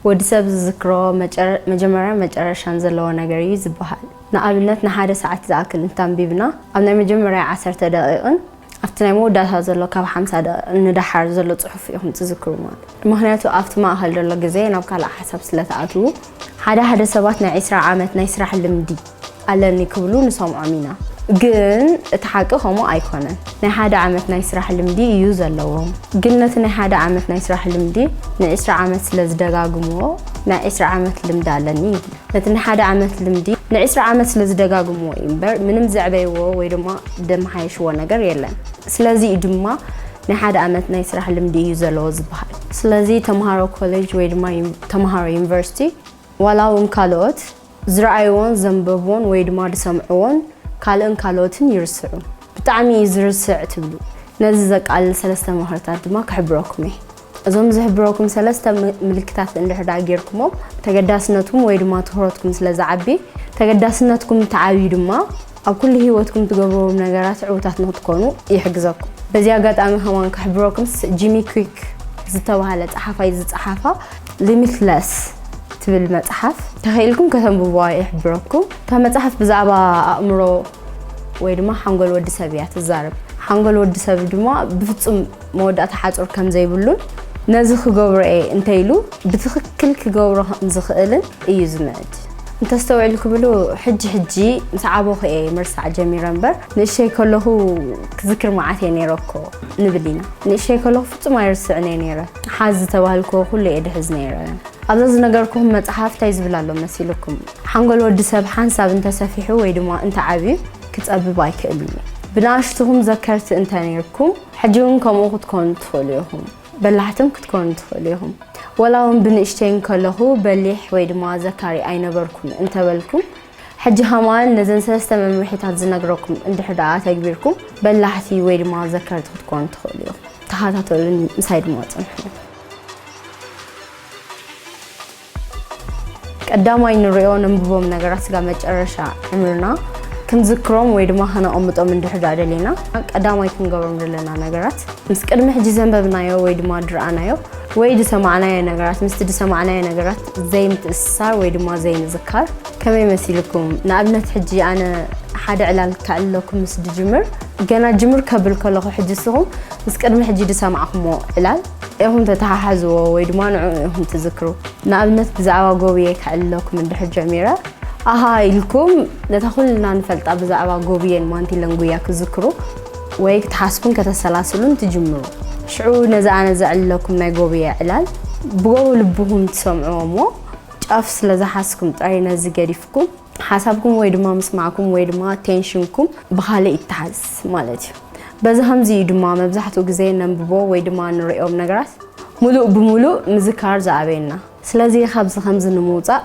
ወዲ ሰብ ዝዝክሮ መጀመርያን መጨረሻን ዘለዎ ነገር እዩ ዝበሃል። ንኣብነት ንሓደ ሰዓት ዝኣክል እንተንቢብና ኣብ ናይ መጀመርያ ዓሰርተ ደቂቕን ኣብቲ ናይ መወዳእታ ዘሎ ካብ ሓምሳ ደቂቕ ንደሓር ዘሎ ጽሑፍ ኢኹም ትዝክሩ ማለት። ምኽንያቱ ኣብቲ ማእኸል ዘሎ ግዜ ናብ ካልእ ሓሳብ ስለ ትኣትዉ። ሓደ ሓደ ሰባት ናይ ዕስራ ዓመት ናይ ስራሕ ልምዲ ኣለኒ ክብሉ ንሰምዖም ኢና። ግን እቲ ሓቂ ከምኡ ኣይኮነን። ናይ ሓደ ዓመት ናይ ስራሕ ልምዲ እዩ ዘለዎም። ግን ነቲ ናይ ሓደ ዓመት ናይ ስራሕ ልምዲ ንዕስራ ዓመት ስለ ዝደጋግምዎ ናይ ዕስራ ዓመት ልምዲ ኣለኒ ይብል። ነቲ ናይ ሓደ ዓመት ልምዲ ንዕስራ ዓመት ስለ ዝደጋግምዎ እዩ እምበር ምንም ዘዕበይዎ ወይ ድማ ደመሓየሽዎ ነገር የለን። ስለዚ እዩ ድማ ናይ ሓደ ዓመት ናይ ስራሕ ልምዲ እዩ ዘለዎ ዝበሃል። ስለዚ ተምሃሮ ኮሌጅ ወይ ድማ ተምሃሮ ዩኒቨርሲቲ ዋላ እውን ካልኦት ዝረኣይዎን ዘንበብዎን ወይ ድማ ዝሰምዕዎን ካልእን ካልኦትን ይርስዑ። ብጣዕሚ እዩ ዝርስዕ ትብሉ። ነዚ ዘቃልል ሰለስተ ምኽርታት ድማ ክሕብረኩም እየ። እዞም ዝሕብረኩም ሰለስተ ምልክታት እንድሕር ደኣ ጌርኩሞም ተገዳስነትኩም ወይ ድማ ትኹረትኩም ስለ ዝዓቢ፣ ተገዳስነትኩም እንተዓብዩ ድማ ኣብ ኩሉ ህይወትኩም ትገብርዎም ነገራት ዕውታት ንክትኮኑ ይሕግዘኩም። በዚ ኣጋጣሚ ከማን ክሕብረኩምስ ጂሚ ኩክ ዝተባህለ ጸሓፋይ ዝጸሓፋ ሊሚትለስ ትብል መጽሓፍ ተኸኢልኩም ከተንብብዋ ይሕብረኩም። እታ መጽሓፍ ብዛዕባ ኣእምሮ ወይ ድማ ሓንጎል ወዲ ሰብ እያ ትዛረብ። ሓንጎል ወዲ ሰብ ድማ ብፍጹም መወዳእታ ሓጹር ከም ዘይብሉን ነዚ ክገብሮ እየ እንተኢሉ ብትኽክል ክገብሮ ከም ዝኽእልን እዩ ዝምዕድ። እንተስተውዕል ክብሉ ሕጂ ሕጂ ምስ ዓበኹ እየ ምርሳዕ ጀሚረ እምበር ንእሸይ ከለኹ ክዝክር መዓት እየ ነይረ እኮ ንብል ኢና። ንእሸይ ከለኹ ፍጹም ኣይርስዕን እየ ነይረ። ሓዝ ዝተባህልክዎ ኩሉ እየ ድሕዝ ነይረ። ኣብዛ ዝነገርኩኹም መጽሓፍ እንታይ ዝብል ኣሎ መሲልኩም? ሓንጎል ወዲ ሰብ ሓንሳብ እንተሰፊሑ ወይ ድማ እንተዓብዩ ክጸብብ ኣይክእልን እዩ። ብንኣሽትኹም ዘከርቲ እንተነይርኩም ሕጂ እውን ከምኡ ክትኮኑ ትኽእሉ ኢኹም። በላሕትም ክትኮኑ ትኽእሉ ኢኹም። ወላ እውን ብንእሽተይ እንከለኹ በሊሕ ወይ ድማ ዘካሪ ኣይነበርኩን እንተበልኩም ሕጂ ከማን ነዘን ሰለስተ መምርሒታት ዝነግረኩም እንድሕር ደኣ ተግቢርኩም በላሕቲ ወይ ድማ ዘከርቲ ክትኮኑ ትኽእሉ ኢኹም። ተኸታተሉን ምሳይ ድማ ጽንሑ። ቀዳማይ ንሪኦ ነንብቦም ነገራት ስጋ መጨረሻ ዕምርና ክንዝክሮም ወይ ድማ ከነቐምጦም እንድሕር ደኣ ደሊና ቀዳማይ ክንገብሮም ዘለና ነገራት ምስ ቅድሚ ሕጂ ዘንበብናዮ ወይ ድማ ድረኣናዮ ወይ ድሰማዕናዮ ነገራት ምስቲ ድሰማዕናዮ ነገራት ዘይምትእስሳር ወይ ድማ ዘይምዝካር ከመይ መሲልኩም? ንኣብነት ሕጂ ኣነ ሓደ ዕላል ከዕልለኩም ምስ ድጅምር ገና ጅምር ከብል ከለኹ ሕጂ እስኹም ምስ ቅድሚ ሕጂ ድሰማዕኩሞ ዕላል ኢኹም ተተሓሓዝዎ ወይ ድማ ንዕኡ ኢኹም ትዝክሩ። ንኣብነት ብዛዕባ ጎብየ ከዕልለኩም እንድሕር ጀሚረ ኣሃ ኢልኩም ነታ ኩልና ንፈልጣ ብዛዕባ ጎብየን ማንቲለን ጉያ ክዝክሩ ወይ ክትሓስቡን ከተሰላስሉን ትጅምሩ። ሽዑ ነዚ ኣነ ዘዕልለኩም ናይ ጎብየ ዕላል ብጎቦ ልብኹም ትሰምዕዎ እሞ ጫፍ ስለ ዝሓዝኩም ጥራይ ነዚ ገዲፍኩም ሓሳብኩም ወይ ድማ ምስማዕኩም ወይ ድማ ቴንሽንኩም ብኻልእ ይተሓዝ ማለት እዩ። በዚ ከምዚ እዩ ድማ መብዛሕትኡ ግዜ ነንብቦ ወይ ድማ ንርእዮም ነገራት ሙሉእ ብሙሉእ ምዝካር ዝኣበየና። ስለዚ ካብዚ ከምዚ ንምውፃእ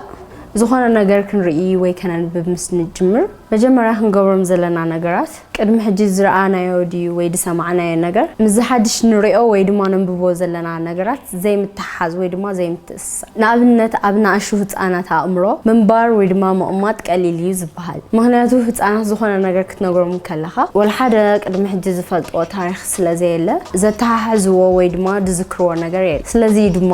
ዝኾነ ነገር ክንርኢ ወይ ከነንብብ ምስ ንጅምር መጀመርያ ክንገብሮም ዘለና ነገራት ቅድሚ ሕጂ ዝረኣናዮ ድዩ ወይ ዝሰማዕናዮ ነገር ምስዚ ሓድሽ ንሪኦ ወይ ድማ ነንብቦ ዘለና ነገራት ዘይምትሓሓዝ ወይ ድማ ዘይምትእስሳር። ንኣብነት ኣብ ንኣሽቱ ህፃናት ኣእምሮ ምንባር ወይ ድማ ምቕማጥ ቀሊል እዩ ዝበሃል። ምኽንያቱ ህፃናት ዝኾነ ነገር ክትነግሮም ከለኻ ወላ ሓደ ቅድሚ ሕጂ ዝፈልጥዎ ታሪኽ ስለ ዘየለ ዘተሓሕዝዎ ወይ ድማ ዝዝክርዎ ነገር የለ። ስለዚ እዩ ድማ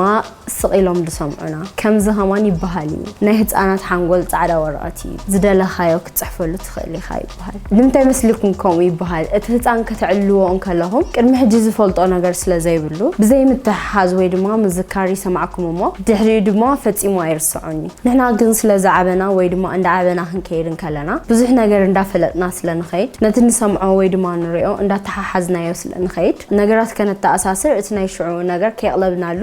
ስቕ ኢሎም ዝሰምዑና። ከምዚ ከማን ይበሃል እዩ፣ ናይ ህፃናት ሓንጎል ፃዕዳ ወረቐት እዩ፣ ዝደለኻዮ ክትፅሕፈሉ ትኽእል ኢኻ ይበሃል። ንምንታይ መስልኩም ከምኡ ይበሃል? እቲ ህፃን ከተዕልልዎ እንከለኹም ቅድሚ ሕጂ ዝፈልጦ ነገር ስለ ዘይብሉ ብዘይምትሕሓዝ ወይ ድማ ምዝካር ይሰማዕኩም እሞ ድሕሪኡ ድማ ፈፂሙ ኣይርስዖን እዩ። ንሕና ግን ስለ ዝዓበና ወይ ድማ እንዳዓበና ክንከይድ እንከለና ብዙሕ ነገር እንዳፈለጥና ስለ ንኸይድ ነቲ ንሰምዖ ወይ ድማ ንሪኦ እንዳተሓሓዝናዮ ስለ ንኸይድ ነገራት ከነተኣሳስር እቲ ናይ ሽዑ ነገር ከየቕለብናሉ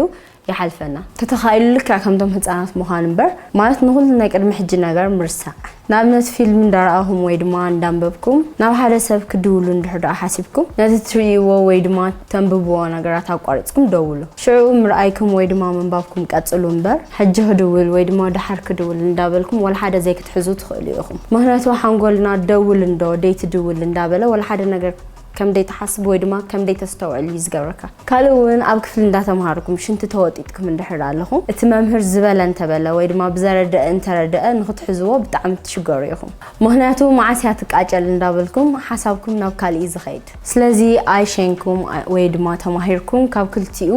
ይሓልፈና። ተተኻኢሉ ልክዕ ከምቶም ህፃናት ምዃን እምበር ማለት ንኹሉ ናይ ቅድሚ ሕጂ ነገር ምርሳዕ። ንኣብነት ፊልም እንዳረኣኹም ወይ ድማ እንዳንበብኩም ናብ ሓደ ሰብ ክድውሉ እንድሕር ደኣ ሓሲብኩም ነቲ ትርእይዎ ወይ ድማ ተንብብዎ ነገራት ኣቋሪፅኩም ደውሉ። ሽዑ ምርኣይኩም ወይ ድማ ምንባብኩም ቀፅሉ እምበር ሕጂ ክድውል ወይ ድማ ደሓር ክድውል እንዳበልኩም ወላ ሓደ ዘይክትሕዙ ትኽእሉ ኢኹም። ምኽንያቱ ሓንጎልና ደውል እንዶ ደይትድውል እንዳበለ ወላ ሓደ ነገር ከም ደይትሓስብ ወይ ድማ ከም ደይተስተውዕል እዩ ዝገብረካ። ካልእ እውን ኣብ ክፍሊ እንዳተምሃርኩም ሽንቲ ተወጢጥኩም እንድሕር ኣለኹም እቲ መምህር ዝበለ እንተበለ ወይ ድማ ብዘረደአ እንተረደአ ንክትሕዝዎ ብጣዕሚ ትሽገሩ ኢኹም። ምኽንያቱ መዓስ እያ ትቃጨል እንዳበልኩም ሓሳብኩም ናብ ካልእ እዩ ዝኸይድ። ስለዚ ኣይሸንኩም ወይ ድማ ተማሂርኩም ካብ ክልቲኡ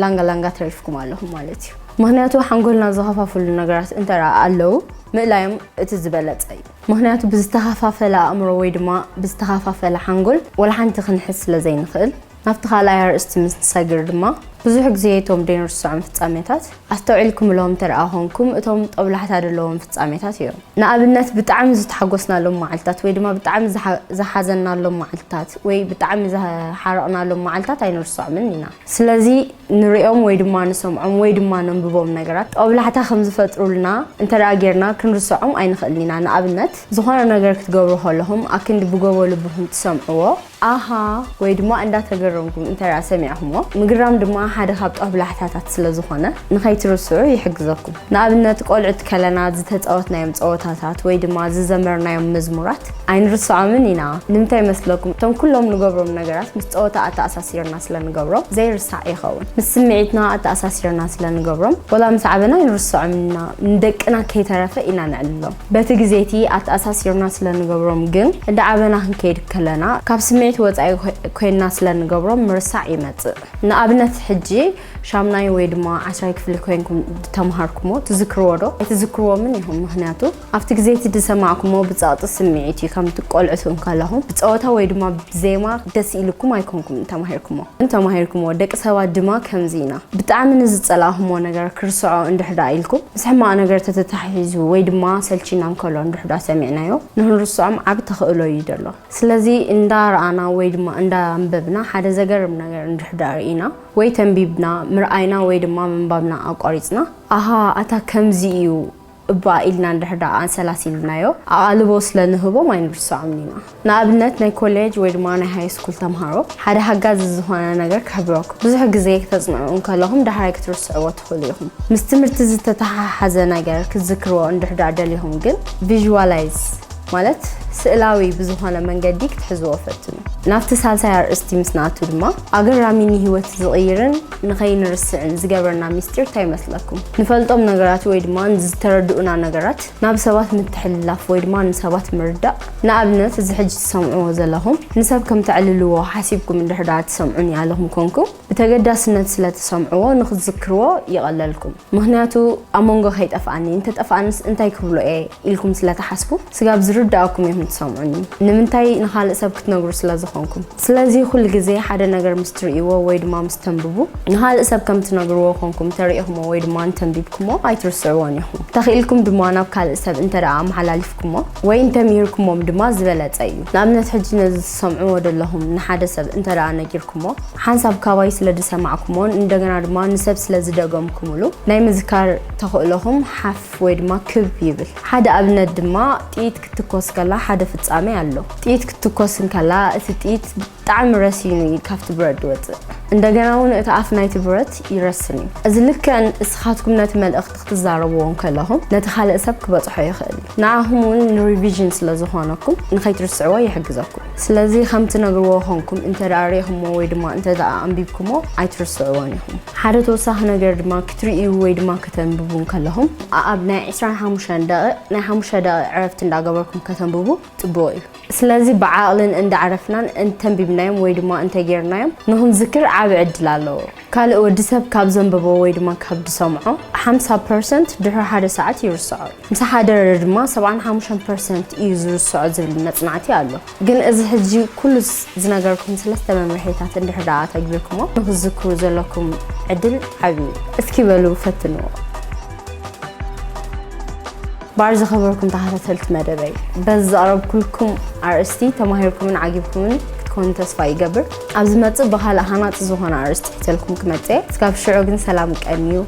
ላንጋ ላንጋ ተሪፍኩም ኣለኹም ማለት እዩ። ምኽንያቱ ሓንጎልና ዝኸፋፍሉ ነገራት እንተ ደኣ ኣለዉ፣ ምእላዮም እቲ ዝበለጸ እዩ። ምኽንያቱ ብዝተኸፋፈለ ኣእምሮ ወይ ድማ ብዝተኸፋፈለ ሓንጎል ወላ ሓንቲ ክንሕዝ ስለ ዘይንኽእል፣ ናብቲ ካልኣይ ኣርእስቲ ምስ ንሰግር ድማ፣ ብዙሕ ግዜ እቶም ደይንርስዖም ፍጻሜታት ኣስተውዒልኩምሎም እንተ ደኣ ኾንኩም፣ እቶም ጦብላሕታ ዘለዎም ፍጻሜታት እዮም። ንኣብነት፣ ብጣዕሚ ዝተሓጎስናሎም መዓልታት ወይ ድማ ብጣዕሚ ዝሓ-፣ ዝሓዘናሎም መዓልታት ወይ ብጣዕሚ ዝሓረቕናሎም መዓልታት ኣይንርስዖምን ኢና። ስለዚ ንሪኦም ወይ ድማ ንሰምዖም ወይ ድማ ነንብቦም ነገራት ጦብላሕታ ከም ዝፈጥሩልና እንተ ደኣ ጌርና ክንርስዖም ኣይንኽእልን ኢና። ንኣብነት፣ ዝኾነ ነገር ክትገብሩ ከለኹም ኣክንዲ ብጎቦ ልብኹም ትሰምዕዎ፣ ኣሃ፣ ወይ ድማ እንዳተገረምኩም እንተ ደኣ ሰሚዕኩሞ፣ ምግራም ድማ ሓደ ካብ ጦብላሕታታት ስለ ዝኾነ ንኸይትርስዑ ይሕግዘኩም። ንኣብነት፣ ቆልዑት ከለና ዝተጻወትናዮም ጸወታታት ወይ ድማ ዝዘመርናዮም መዝሙራት ኣይንርስዖምን ኢና። ንምንታይ መስለኩም? እቶም ኩሎም ንገብሮም ነገራት ምስ ጸወታ ኣተኣሳሲርና ስለ ንገብሮም ዘይርሳዕ ይኸውን። ምስ ስምዒትና ኣተኣሳሲርና ስለ ንገብሮም፣ ወላ ምስ ዓበና ኣይንርስዖምን ኢና። ንደቅና ከይተረፈ ኢና ነዕልሎም። በቲ ግዜ እቲ ኣተኣሳሲርና ስለ ንገብሮም ግን፣ እንዳ ዓበና ክንከይድ ከለና፣ ካብ ስምዒት ወጻኢ ኮ-፣ ኮይንና ስለ ንገብሮም ምርሳዕ ይመጽእ። ንኣብነት፣ ሕጂ ሻምናይ ወይ ድማ ዓስራይ ክፍሊ ኮይንኩም ተምሃርኩሞ ትዝክርዎ ዶ? ኣይትዝክርዎምን ኢኹም። ምኽንያቱ ኣብቲ ግዜ እቲ ዝሰማዕኩሞ ብጸቕጢ ስምዒት እዩ። ከምቲ ቆልዑት እንከለኹም ብጸወታ ወይ ድማ ብዜማ ደስ ኢልኩም ኣይኮንኩም ተማሂርኩሞ። ተማሂርኩሞ። ደቂ ሰባት ድማ ከምዚ ኢና። ብጣዕሚ ንዝጸላእኩሞ ነገር ክርስዖ እንድሕር ደኣ ኢልኩም፣ ምስ ሕማቕ ነገር ተተታሒዙ ወይ ድማ ሰልቺና እንከሎ እንድሕር ደኣ ሰሚዕናዮ፣ ንኽንርስዖም ዓቢ ተኽእሎ እዩ ዘሎ። ስለዚ እንዳ ረኣና ወይ ድማ እንዳ ኣንበብና ሓደ ዘገርም ነገር እንድሕር ደኣ ርኢና ወይ ተንቢብና፣ ምርኣይና ወይ ድማ ምንባብና ኣቋሪጽና፣ ኣሃ፣ ኣታ ከምዚ እዩ እባ ኢልና እንድሕር ደኣ ኣንሰላሲልናዮ፣ ኣቓልቦ ስለ ንህቦም ኣይንርስዖምን ኢና። ንኣብነት፣ ናይ ኮሌጅ ወይ ድማ ናይ ሃይ ስኩል ተምሃሮ ሓደ ሓጋዚ ዝኾነ ነገር ክሕብረኩም። ብዙሕ ግዜ ክተጽንዑ እንከለኹም ዳሕራይ ክትርስዕዎ ትኽእሉ ኢኹም። ምስ ትምህርቲ ዝተተሓሓዘ ነገር ክትዝክርዎ እንድሕር ደኣ ደሊኹም ግን፣ ቪዥዋላይዝ ማለት ስእላዊ ብዝኾነ መንገዲ ክትሕዝዎ ፈትኑ። ናብቲ ሳልሳይ ኣርእስቲ ምስ ንኣቱ ድማ፣ ኣገራሚ ንህይወት ዝቕይርን ንኸይንርስዕን ዝገብረና ሚስጢር እንታይ ይመስለኩም? ንፈልጦም ነገራት ወይ ድማ ንዝተረድኡና ነገራት ናብ ሰባት ምትሕልላፍ ወይ ድማ ንሰባት ምርዳእ። ንኣብነት፣ እዚ ሕጂ ትሰምዕዎ ዘለኹም ንሰብ ከም ተዕልልዎ ሓሲብኩም እንድሕር ደኣ ትሰምዑኒ ኣለኹም ኮንኩም፣ ብተገዳስነት ስለ ትሰምዕዎ ንኽትዝክርዎ ይቐለልኩም። ምኽንያቱ፣ ኣብ መንጎ ከይጠፍኣኒ፣ እንተጠፍኣንስ እንታይ ክብሎ እየ ኢልኩም ስለ ትሓስቡ፣ ስጋብ ዝርድኣኩም ኢኹም ትሰምዑኒ። ንምንታይ? ንኻልእ ሰብ ክትነግሩ ስለ ዝኾንኩም። ስለዚ ኩሉ ግዜ ሓደ ነገር ምስ ትርእይዎ ወይ ድማ ምስ ተንብቡ፣ ንኻልእ ሰብ ከም ትነግርዎ ኮንኩም ተሪእኹሞ ወይ ድማ እንተንቢብኩሞ ኣይትርስዕዎን ኢኹም። ተኽኢልኩም ድማ ናብ ካልእ ሰብ እንተ ደኣ ኣመሓላሊፍኩሞ ወይ እንተምሂርኩሞም ድማ ዝበለጸ እዩ። ንኣብነት፣ ሕጂ ነዚ ትሰምዕዎ ዘለኹም ንሓደ ሰብ እንተ ደኣ ነጊርኩሞ፣ ሓንሳብ ካባይ ስለ ዝሰማዕኩሞን እንደገና ድማ ንሰብ ስለ ዝደገምኩምሉ፣ ናይ ምዝካር ተኽእሎኹም ሓፍ ወይ ድማ ክብ ይብል። ሓደ ኣብነት ድማ፣ ጥይት ክትትኮስ ከላ ሓደ ፍጻሜ ኣሎ። ጥይት ክትትኮስ እንከላ፣ እቲ ጥይት ብጣዕሚ ረሲኑ እዩ ካብቲ ብረት ዝወጽእ። እንደገና እውን እቲ ኣፍ ናይቲ ብረት ይረስን እዩ። እዚ ልክዕ እስኻትኩም ነቲ መልእኽቲ ክትዛረብዎ እንከለኹም፣ ነቲ ካልእ ሰብ ክበጽሖ ይኽእል እዩ። ንዓኹም እውን ንሪቪዥን ስለ ዝኾነኩም፣ ንኸይትርስዕዎ ይሕግዘኩም። ስለዚ ከም ትነግርዎ ኾንኩም እንተ ደኣ ርኢኹሞ ወይ ድማ እንተ ደኣ ኣንቢብኩሞ ኣይትርስዕዎን ኢኹም። ሓደ ተወሳኺ ነገር ድማ ክትርእዩ ወይ ድማ ከተንብቡ እንከለኹም ኣኣብ ናይ ዕስራን ሓሙሽተን ደቂቕ ናይ ሓሙሽተ ደቂቕ ዕረፍቲ እንዳገበርኩም ከተንብቡ ጽቡቕ እዩ። ስለዚ ብዓቕልን እንዳዕረፍናን እንተንቢብናዮም ወይ ድማ እንተጌርናዮም ንኽንዝክር ዓቢ ዕድል ኣለዎ። ካልእ ወዲ ሰብ ካብ ዘንበቦ ወይ ድማ ካብ ዝሰምዖ ሓምሳ ፐርሰንት ድሕሪ ሓደ ሰዓት ይርስዖ። ምስ ሓደረ ድማ ሰብዓን ሓሙሽተን ፐርሰንት እዩ ዝርስዖ ዝብል መጽናዕቲ ኣሎ። ግን እዚ ሕጂ ኩሉ ዝነገርኩም ሰለስተ መምርሒታት እንድሕር ደኣ ኣተግቢርኩሞ ንኽትዝክሩ ዘለኩም ዕድል ዓቢ እዩ። እስኪ በሉ ፈትንዎ። ባር ዝኸበርኩም ተኸታተልቲ መደበይ፣ በዚ ዘቕረብኩልኩም ኣርእስቲ ተማሂርኩምን ዓጊብኩምን ክትኮኑ ተስፋ ይገብር። ኣብ ዝመጽእ ብኻልእ ሃናጺ ዝኾነ ኣርእስቲ ሒዘልኩም ክመጽእ እየ። እስካብ ሽዑ ግን ሰላም ቀንዩ።